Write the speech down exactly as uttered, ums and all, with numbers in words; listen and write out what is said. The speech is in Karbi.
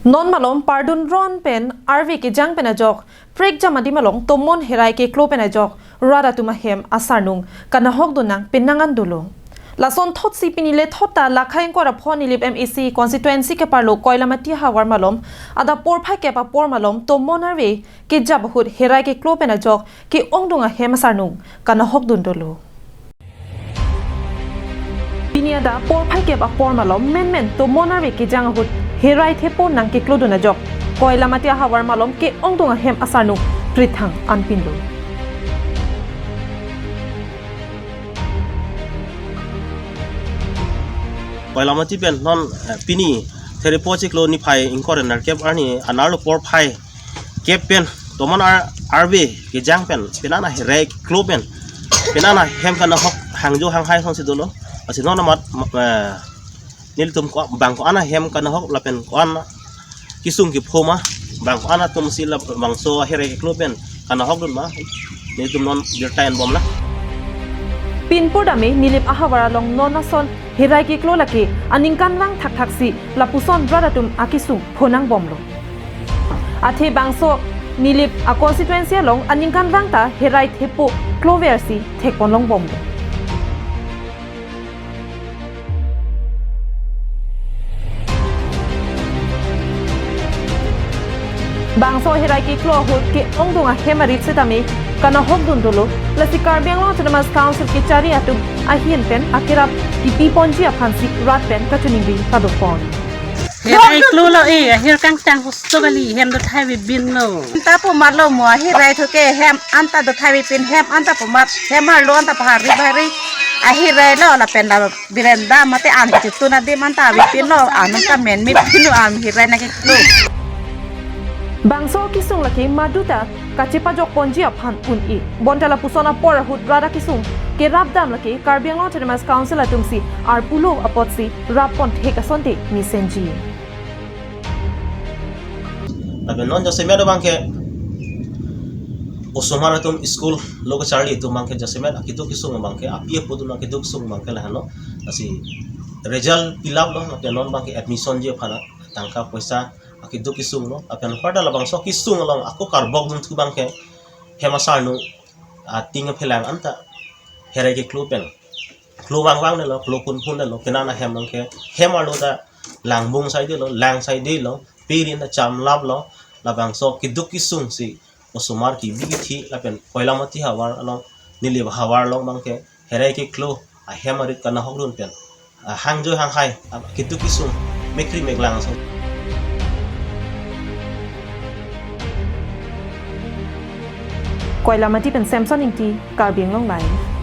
Non malom pardun ron pen arve kejang pen ajok prekjam adim along tomon herai keklo pen ajok rat atum ahem asarnung kanahok dun nang penang an dolo. Lason thotsi pini le thot ta lakhai ingkoi ra pho Nilip M A C constituency keparlo Koilamati havar malom adap porphai kep apor malom tomon arve kejap ahut herai keklo pen ajok ke-ongdung ahem asarnung kanahok dun dolo. Pini adap porphai kep apor malom menmen tomon arve kejang ahut herai thepo nang keklo dun ajok Koilamati havar malom ke-ongdung ahem asarnung prithang anpinlo. Koilamati pen non, eh, pini thirty-four chiklo niphai ingkoi ra nerkep arni anerlo porphai kep pen tomon ar arve kejang pen penang an herai keklo pen penang an hem kanahok hangjo hanghai asonsi dolo. Lasi non amat, eh, nelitum ko bang ko-an ahem kanahok lapen ko-an kisung kepho ma, bang ko-an atumsi labangso herai keklo pen kanahok dun ma, nelitum non birta enbom nang. Pinpur dame Nilip ahavar along non ason herai keklo lake aningkanvang thakthaksi lapuson rat atum akisung phonang bomlo. Athe bangso Nilip a constituency along aningkanvang ta herai thepo klover si thekpon long bomlo. Bangso herai keklo ahut ke-ongdung ahem arit setame kanahok dun dolo, lasi Karbi Anglong Autonomous Council kechari atum ahin pen akerap kipi ponji aphansi rat pen kachiningri padopon. Herai klo lo e, ahir kangtang husto kali, hem dothai bibin lo. Anta pu marlo mo, herai thoke hem anta dothai bipin, hem anta pu mar, hem arlo anta pahari bahari. Aherai lo lapen la berenda mate an kechetun adim anta bipin lo, an anta men mi pin lo, an herai nang keklo. Bangso kisung lake maduta kachepajok ponji aphan un-e. Bonta lapuson apor ahut rat akisung kerap dam lake Karbi Anglong Autonomous Council atumsi arpulo apotsi rap pon thek asonte mesenji. Lapen non jasemet abangke osomar atum school lo kacharli atum abangke jasemet akeduk kesung abangke api apo atum akeduk kesung abangke lahenlo. Lasi result pilaplo, lapen non abangke admission ji aphan tangka poisa akeduk kesung lo. Lapen pada labangso kesung along ako karbok dunthu abangke hem asarnung ating aphelang anta herai keklo pen klo vangvang nelo, klo phunphun nelo, penang an ahem abangke hem arlo ta langbung saidelo, lang saidelo, pirin ta chamlaplo, labangso keduk kesung si osomar kebi kethe lapen Koilamati havar along, Nilip havar along abangke herai keklo ahem arit kanahok dun pen, ah, hangjo hanghai, ah, keduk kesung mekri meklang ason. Koilamati pen Samson Ingti, Karbi Anglong Live.